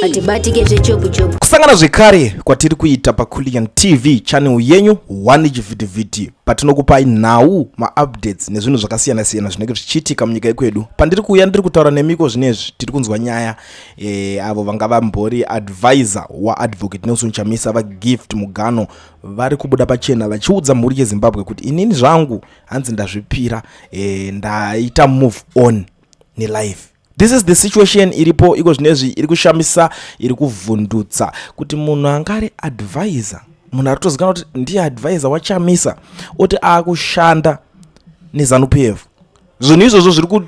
Atibatike zvechopu chopu. Kusangana zvekare kwatiri kuita paCulian TV channel yenyu 1 chivhitivhiti, patinokupai nhau, maupdates nezvinhu zvakasiyana-siyana zvinenge zvichiitika munyika yekwedu. Pandiri kuuya ndiri kutaura nemiko zvinezvi, tiri kunzwa nyaya avo vanga vambori advisor waAdvocate Nelson Chamisa, vaGift Mugano, vari kubuda pachena vachiudza mhuri yeZimbabwe kuti inini zvangu hanzi ndazvipira, ndaita move on nelife. This is the situation iripo iko zvinezvi, iri kushamisa, iri kuvhundutsa, kuti munhu anga ari advisor, munhu ari kutozikanwa kuti ndiye advisor waChamisa, oti aakushanda neZANU PF. Zvinhu izvozvo zviri ku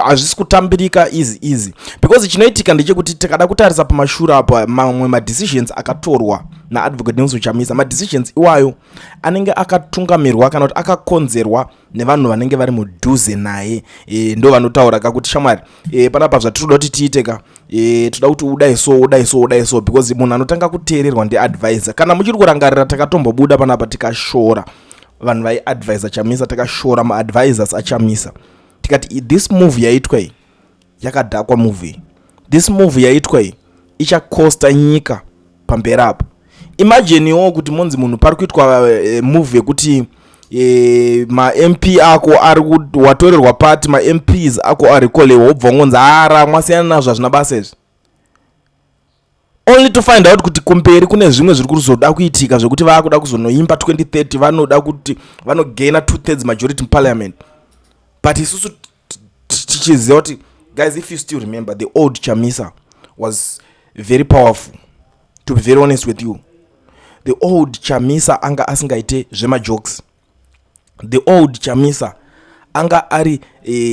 hazvisi kutambirika easy easy, because chinoitika ndechekuti tikada kutarisa pamashure apo, mamwe madecisions akatorwa naAdvocate Nelson Chamisa, madecisions iwayo anenge akatungamirwa kana kuti akakonzerwa nevanhu vanenge vari mudhuze naye. Ndo vanotaura kakuti, "Shamwari, panapa zvatinoda kuti tiite ka, toda kuti udai so, udai so, udai so," because munhu anotanga kuteererwa ndiadvisor. Kana muchiri kurangarira, takatombobuda panapa tikashora vanhu vaiadvisa Chamisa, takashora maadvisors aChamisa, tikati this move yaitwa iyi yakadhakwa, move iyi, this move yaitwa iyi ichakosta nyika pamberi apo. Imaginewo kuti monzi munhu pari kuitwa move yekuti maMP ako ari watorerwa party, maMPs ako arecolewa, wobva wangonzi ara mwasiyana nazvo, hazvina basa izvi, only to find out kuti kumberi kune zvimwe zviri kuzoda kuitika zvekuti vaakuda kuzonoimba 2030, vanoda kuti vanogaina 2/3 majority muparliament. But isusu tichiziva kuti, guys, if you still remember, the old Chamisa was very powerful. To be very honest with you, the old Chamisa anga asingaite zvemajokes. The old Chamisa anga ari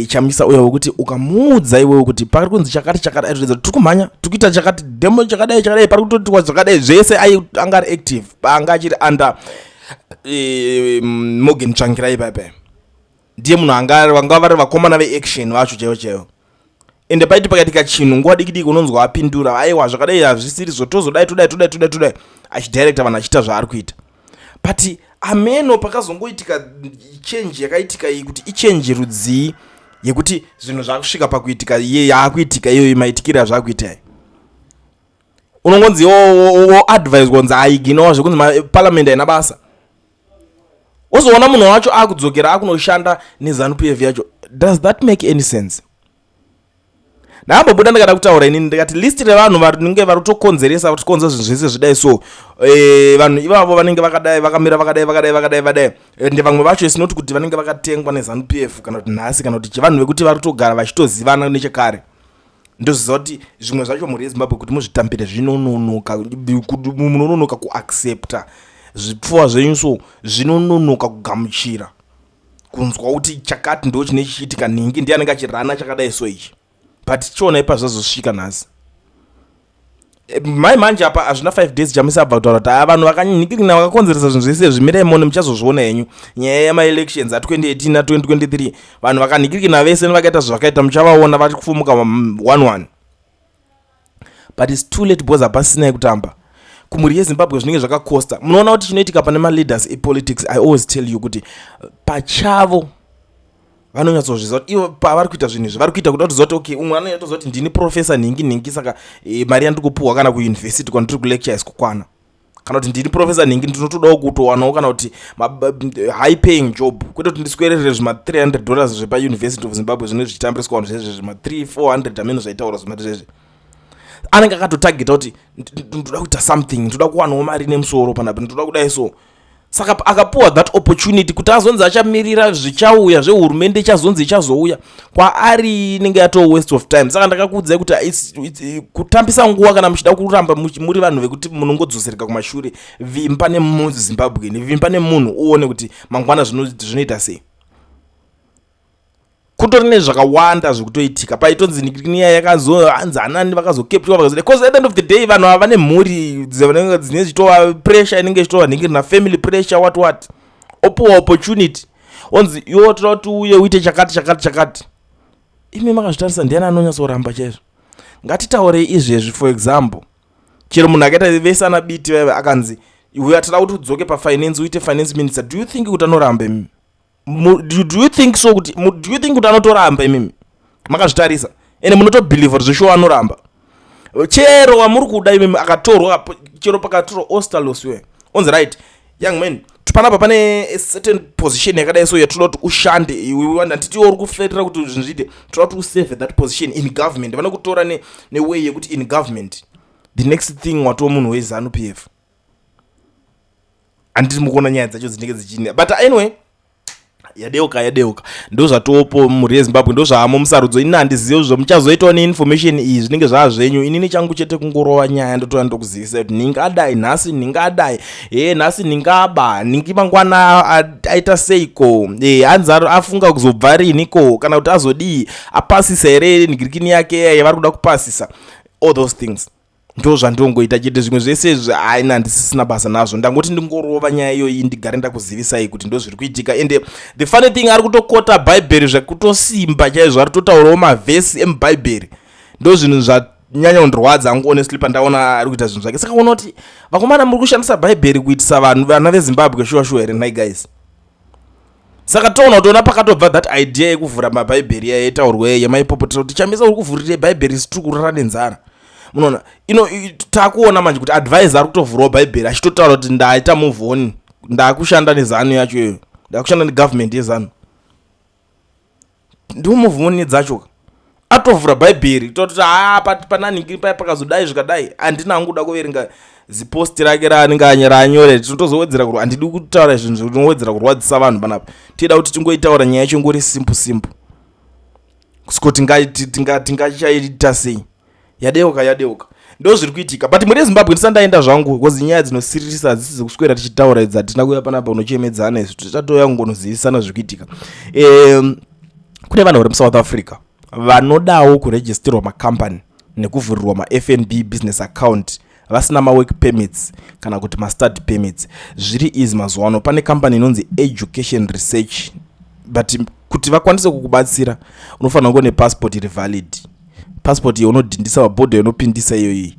Chamisa uya wekuti ukamuudza iwewe kuti pari kunzi chakati chakati, aitoedza tiri kumhanya, tiri kuita chakati, demo chakadai chakadai, pari kutoitwa zvakadai zvese. Anga ari active paanga achiri under Morgan Tsvangirai paipai. Ndiye munhu anga vanga vari vakomana veaction vacho chaivo chaivo. Ende paiti pakaitika chinhu, nguva diki diki unonzwa apindura, "Aiwa, zvakadai hazvisiri zvo, tozodai, todai, todai, todai, todai," achidirecta vanhu, achiita zvaari kuita. But ameno pakazongoitika change yakaitika iyi, kuti ichange rudzii yekuti zvinhu zvakusvika pakuitika iye yaakuitika iyoyo, maitikiro azvakuita iyi, unongonzi woadviswa kunzi aiginowa zvekunzi maparliament haina basa, wozoona munhu wacho akudzokera akunoshanda neZANU PF yacho. Does that make any sense? Ndambobuda ndikada kutaura inini, ndikati list revanhu vanenge vari kutokonzeresa, vari kukonza zvinhu zvese zvidai so, vanhu ivavo vanenge vakadai, vakamira vakadai, vakadai, vakadai, vadai. Ende vamwe vacho isinoti kuti vanenge vakatengwa neZANU PF kana kuti nhasi kana kuti chivanhu vekuti vari kutogara vachitozivana nechekare. Ndoziva kuti zvimwe zvacho, mhuri yeZimbabwe, kuti muzvitambire zvinononoka, munononoka kuaccepta zvipfuwa zvenyu, so zvinononoka kugamuchira, kunzwa kuti chakati ndo chine chichiitika, nhingi ndiye anenge achirana chakadai so ichi. But tichionai pazvazosvika nhasi. Mai manje apa hazvina 5 days Chamisa abva kutaura kuti aa, vanhu vakanhingirina vakakonzeresa zvinhu zvese zvimirai mone, muchazozviona henyu nyaya yamaelections a2018 a2023, vanhu vakanhingirikina vese nevakaita zvavakaita muchavaona vari kufumuka 11. But it's too late, because hapasina yekutamba kumhuri yeZimbabwe. Zvinenge zvakakosta. Munoona kuti chinoitika pane maleaders epolitics, I always tell you kuti pachavo vanonyatsozviziva kuti ivo pavari kuita zvinhu izvi vari kuita kuda kutoziva kuti okay, umwe anonyatsoziva kuti ndini professor nhingi nhingi, saka mari yandiri kupuhwa kana kuuniversity kwandiri kulecture isi kukwana, kana kuti ndini professor nhingi, ndinotodawo kutowanawo kana kuti high paying job, kwete kuti ndiswerere zvima $300 zvepaUniversity of Zimbabwe zvinenge zvichitambiriswa vanhu zvezve, zvima 3 400, ameno zvaitaura zvimati zvezve. Anenge akatotageta kuti ndoda kuita something, ndoda kuwanawo mari nemusoro panapa, ndoda kudai so. Saka akapuwa that opportunity kuti azonzi achamirira zvichauya zvehurumende, ichazonzi ichazouya kwaari, inenge yatoo waste of time. Saka ndakakuudzai kuti kutambisa nguva kana muchida kuramba muri vanhu vekuti munongodzosereka kumashure. Vimba nemuZimbabweni, vimba nemunhu, uone kuti mangwana zvinoita sei. Kutori nezvakawanda zvekutoitika paitonzi niya yakazoanzi anani vakazokeptiwa vakazodai, because at the end of the day vanhu ava vane mhuri dzinenge dzine zvichitova pressure, inenge ichitova nhingiri family pressure, what what. Opuwa opportunity, onzi iwo toda kuti uye uite chakati chakati chakati. Imi makazvitarisa, ndiani anonyatsoramba chaizvo? Ngatitaurei izvezvi, for example, chero munhu akaita vese ana Biti vaiva, akanzi uya, toda kuti udzoke pafinance, uite finance minister, do you think kuti anoramba imimi? Do you think so kuti do you think kuti anotoramba? Imimi makazvitarisa, ende munotobhelievha kuti zveshuwa anoramba? Chero wamuri kuda imimi akatorwa, chero pakatorwa Ostallos we onzi, "Right, young man, panapa pane a certain position yakadai, so yatoda kuti ushande iwe. Handiti uri kuferera kuti zvinhu zviite? Toda kuti usave that position in government." Vanokutora neway yekuti in government, the next thing watova munhu weZANU PF. Handiti mukuona nyaya dzacho dzinenge dzichine? But anyway, yadeuka, yadeuka. Ndo zvatopo mhuri yeZimbabwe, ndo zvaamo musarudzo. Ini handizivi zvomuchazoitawo neinformation iyi, zvinenge zvaa zvenyu. Inini changu chete kungorova nyaya, ndotoya ndokuzivisa kuti ningadai nhasi, ningadai e nhasi, ningaba ningi mangwana aita seiko, e hanzi afunga kuzobva riniko, kana kuti azodii, apasisa here nigirikini yake yavari kuda kupasisa. All those things ndo zvandongoita chete. Zvimwe zvese izvi haina, handisisina basa nazvo. Ndangoti ndingorova nyaya iyoyi, ndigare ndakuzivisai kuti ndo zviri kuitika. And the funny thing, ari kutokota Bhaibheri zvekutosimba chaizvo, ari kutotaurawo mavhesi emubhaibheri. Ndo zvinhu zvanyanya kundirwadza hangu honestly, pandaona ari kuita zvinhu zvake. Saka uona kuti vakomana, muri kushandisa Bhaibheri kuitisa vanhu, vana veZimbabwe, shuwa shuwa here nhai guys? Saka toona kutoona pakatobva that idea yekuvhura mabhaibheri yaitaurwa yemaipopotera kuti Chamisa uri kuvhurire Bhaibheri, tiri kurara nenzara. Munoona ino takuona manje kuti advisor ari kutovhurawo Bhaibheri achitotaura kuti ndaita move on, ndakushanda neZANU yacho iyoyo, ndakushanda negovernment yeZANU. Ndiwo move on dzacho. Atovhura Bhaibheri tototi ha pananhingi paya pakazodai zvikadai. Handina hangu kuda kuverenga zipost rake raanenge raanyore, tinotozowedzera. Handidi kutaura zvinhu zvinowedzera kurwadzisa vanhu panapa. Tida kuti tingoitaura nyaya yacho ingori simple simple. Siko tingachaita sei? Yadeuka, yadeuka, ndo zviri kuitika. But muri Zimbabwe, ndisandaenda zvangu because nyaya dzinosiririsa hadzisi dzekuswera tichitaura idzi. Hatina kuuya panapa unochemedzana izvi, tichatouya kungonozivisana zviri kuitika. Kune vanhu vari muSouth Africa vanodawo kurejistirwa makambani nekuvhurirwa maFNB business account vasina mawork permits kana kuti mastudy permits. Zviri easy mazuva ano. Pane kambani inonzi Education Research, but kuti vakwanise kukubatsira unofanira kunge nepassport iri valid, passport yaunodhindisa pabhodha inopindisa iyoyi.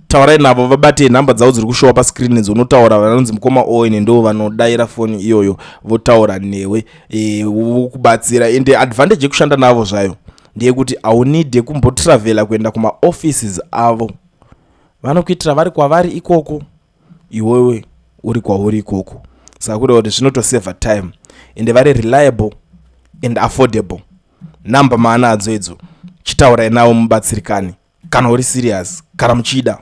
Taurai navo, vabate nhamba dzavo dziri kushowa pascreen idzi. Unotaura vanonzi mukoma Owen, ndo vanodayira foni iyoyo, votaura newe, vokubatsira. Ende advantage yekushanda navo zvayo ndeyekuti haunidhe kumbotravhela kuenda kumaoffices avo. Vanokuitira vari kwavari ikoko, iwewe uri kwauri ikoko. Saka kureva kuti zvinotosevha time, ende vari reliable and affordable. Namba maanadzo idzo, chitaurai navo mubatsirikane kana uri serious, kana muchida.